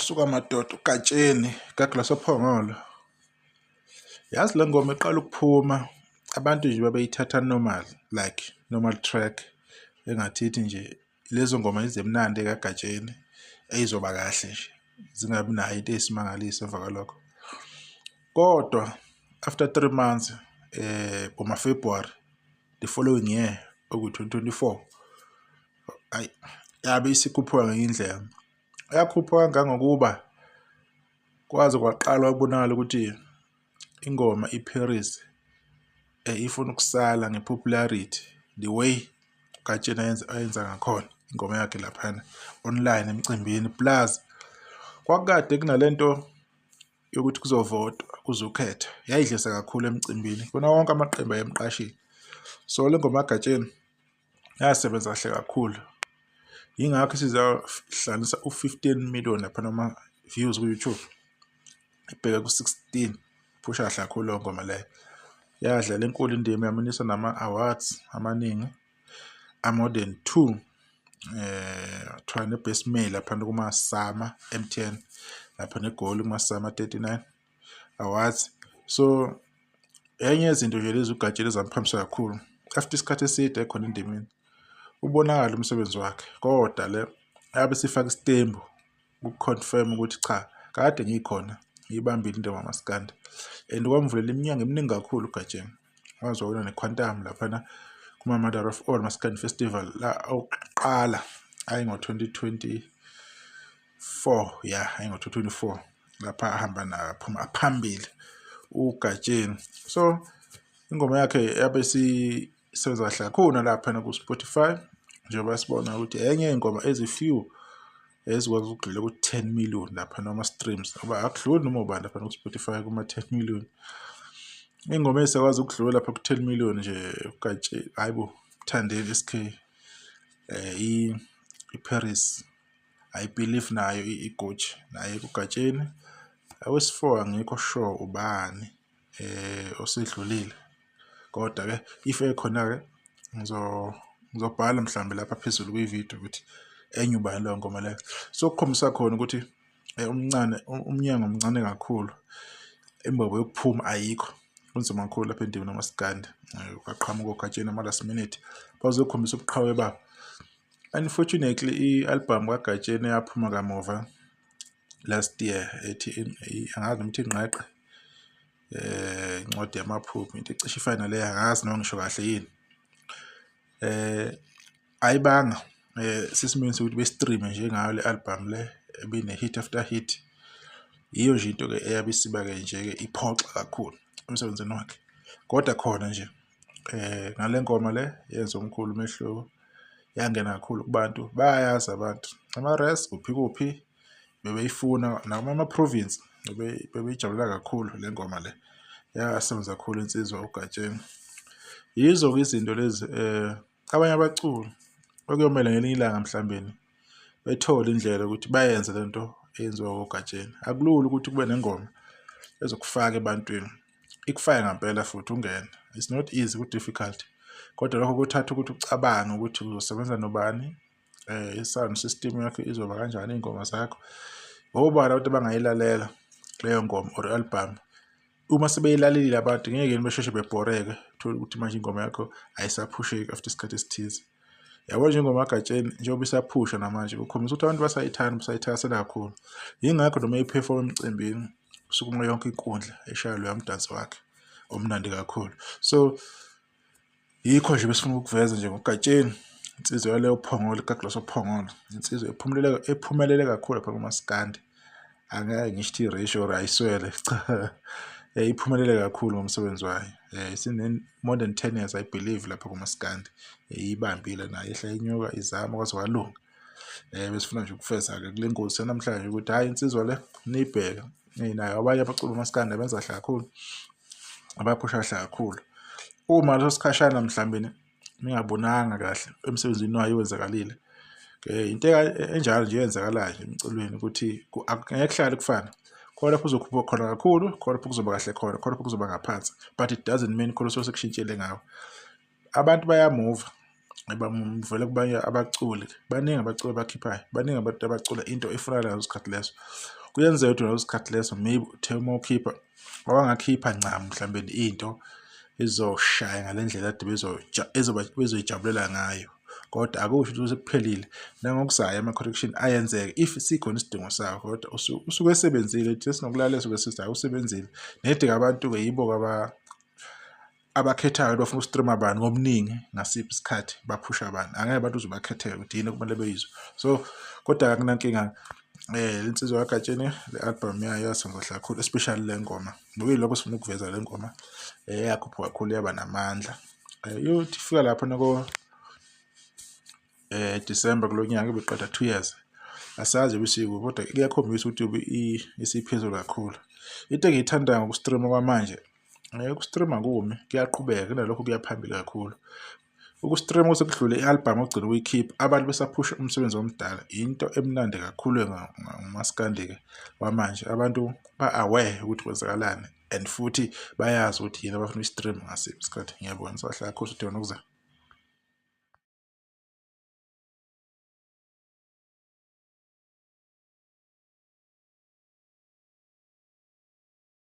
Awusuka madoda, uGatsheni Douglas Ophongolo. Yazi le ngoma iqala ukuphuma abantu nje babeyithatha normal, like normal track engathi ithi nje lezo ngoma ezimnandi kaGatsheni eyizoba kahle nje zingabi nayo into eyisimangaliso emva kwalokho. Kodwa after 3 months, boma-February the following year, oku-2024, ayi, yabe isikhuphuka ngenye indlela. Yakhuphuka kangangokuba kwaze kwaqala ukubonakala ukuthi ingoma iParis ifuna ukusala nge-popularity, the way uGatsheni ayenza ngakhona ingoma yakhe laphana online emcimbini. Plus kwakukade kunalento yokuthi kuzovotwa, kuzokhetha, yayidlisa kakhulu emcimbini kona wonke amaqembu ayemqashile. So le ngoma kaGatsheni yasebenza kahle kakhulu, yingakho isizahlanganisa u-15 million laphana ama-views ku-YouTube, ibheke ku-16. Phusha kahle kakhulu leyo ngoma leyo, yadlala enkulu indima, yaminisa nama-awards amaningi, a-more than two. Kuthiwa ne-best male laphana kuma-SAMA MTN lapha neGoli kuma-SAMA 39 Awards. So enye yezinto nje lezi uGatsheni ezamphamisa kakhulu after isikhathi eside ekhona endimeni, ubonakala umsebenzi wakhe, kodwa le yabe sifaka isitembu uku-confirm ukuthi cha, kade ngikhona, ngiyibambile indima kamaskandi. And kwamvulela iminyango eminingi kakhulu uGatsheni, waze wawina ne-Quantum laphana kuma-Mother of All Maskandi Festival la oqala ayi ngo-2024, ya, ayi ngo-2024 lapha ahamba naphuma phambili uGatsheni. So ingoma yakhe yabe isisebenza kahle kakhulu nalaphana ku-Spotify, njengoba sibona ukuthi enye yey'ngoma ezi-few ezikwazi ukugxila ku-10 million lapha noma streams, ngoba akudluli noma ubani lapha ku-Spotify kuma-10 million. Ingoma esakwazi ukudlula lapha ku-10 million nje uGatsheni, hayi bo, Mthandeni SK, i-Paris, I believe nayo i-Gucci naye kuGatsheni. Awesi-four angikho sure ubani osedlulile, kodwa-ke if ekhona-ke ngizobhala mhlawumbe lapha phezulu kwividiyo ukuthi enye ubani leyo ngoma leyo. So kukhombisa khona ukuthi umncane umnyango, mncane kakhulu, imbobo yokuphuma ayikho, kunzima kakhulu lapha endimeni kamaskandi. Kwaqhamuka oGatsheni ama-last minute bazokhombisa ubuqhawe babo. Unfortunately, i-album kaGatsheni yaphuma kamuva last year ethi, angazi noma ithi Ingqeqe, incwadi yamaphupho, into ecishe ifane naleyo, angazi noma ngisho kahle yini. Ayibanga sesimweni sokuthi be-stream-e njengayo le album le ebine-hit after hit. Yiyo nje into-ke eyabe isiba-ke nje-ke iphoxa kakhulu emsebenzini wakhe. Kodwa khona nje ngale ngoma le yenza omkhulu umehluko, yangena kakhulu kubantu, bayayazi abantu ama-res kuphi kuphi bebeyifuna, nakuma-province bebeyijabulela kakhulu le ngoma le. Yasebenza kakhulu insizwa uGatsheni. Yizo-ke izinto lezi abanye abaculi okuyomele ngelinye ilanga mhlawumbeni bethole indlela yokuthi bayenze lento eyenziwa oGatsheni. Akulula ukuthi kube nengoma ezokufaka ebantwini, ikufake ngampela futhi ungene. It's not easy, ku-difficult, kodwa lokho kuthatha ukuthi ucabange ukuthi uzosebenza nobani, i-sound system yakho izoba kanjani, iy'ngoma zakho, obani abantu abangayilalela leyo ngoma or i-album. Uma sebeyilalelile abantu ngeke besheshe bebhoreke, uthole ukuthi manje ingoma yakho ayisaphusheki after isikhathi esithize. Yabo nje ingoma kaGatsheni njengoba isaphusha namanje, kukhombisa ukuthi abantu basayithanda, basayithakasela kakhulu. Yingakho noma eyi-perform emcimbini kusukuma yonke inkundla eshaya loya mdanso wakhe omnandi kakhulu. So yikho nje besifuna ukukuveza nje ngoGatsheni, insizwa yaleyo Phongolo, iGagu lasoPhongolo, insizwa ephumelele, ephumelele kakhulu lapha kumaskandi. Angeke ngisho ukuthi i-ratio or ayiswele, cha, iphumelele kakhulu ngomsebenzi wayo. Isine more than 10 years, I believe, lapha kumaskandi, iyibambile nayo, ihla inyuka, izama kwaze kwalunga. Besifuna nje ukufeza-ke kule ngosi yanamhlanje ukuthi hhayi, insizwa le niyibheke nayo, abanye abaculi bamaskandi abenza kahle kakhulu, abaphusha kahle kakhulu. Uma leso sikhashana mhlawumbe ningabonanga kahle emsebenzini wayo owenzakalile, into enjalo nje eyenzakalayo nje emculweni ukuthi angeke kuhlale kufana. Khona lapho uzokhuphuka khona kakhulu, khona lapho kuzoba kahle khona, khona lapho kuzoba ngaphansi, but it doesn't mean khona suke sekushintshile ngawe. Abantu bayamuva. Vele kubanye abaculi, baningi abaculi abakhiphayo, baningi abantu abacula into efana naleso sikhathi leso. Kuyenzeka ukuthi ngaleso sikhathi leso maybe uthe uma ukhipha awangakhipha ncam mhlawumbe into ezoshaya ngale ndlela kade bezoyijabulela ngayo. Kodwa akusho ukuthi sekuphelile, nangokuzayo ama-correction ayenzeka if sikhona isidingo sawo, kodwa usuke esebenzile. Thina sinokulalela suke sithi hhayi usebenzile. Nedi-ke abantu-ke yibo-ke abakhethayo ukuthi bafuna uku-stream-a bani ngobuningi ngasiphi isikhathi, baphusha bani. Angeke abantu uze ubakhethele ukuthi yini okumele beyizwe. So kodwa akunankinga, le nsizwa kaGatsheni le album yayo yasenza kahle kakhulu, especially le ngoma. Bekuyilokho sifuna ukuveza le ngoma yakhuphuka kakhulu yaba namandla. Iyothi ifika lapha nako December kulo nyaka ibiqeda 2 years. Asazi ibisiko kodwa kuyakhombisa ukuthi isiphezulu kakhulu. Into engiyithandayo ngoku-stream-a kwamanje, uku-stream-a kumi kuyaqhubeka kunalokho kuya phambili kakhulu. Uku-stream-a sekudlule i-album ogcina ukuyikhipha abantu besaphusha umsebenzi omdala into emnandi kakhulu ngomaskandi-ke wamanje. Abantu ba-aware ukuthi kwenzakalani and futhi bayazi ukuthi yini abafuna uyi-stream ngasiphi isikhathi. Ngiyabonga, nisahlala kakhulu futhi nokuzayo.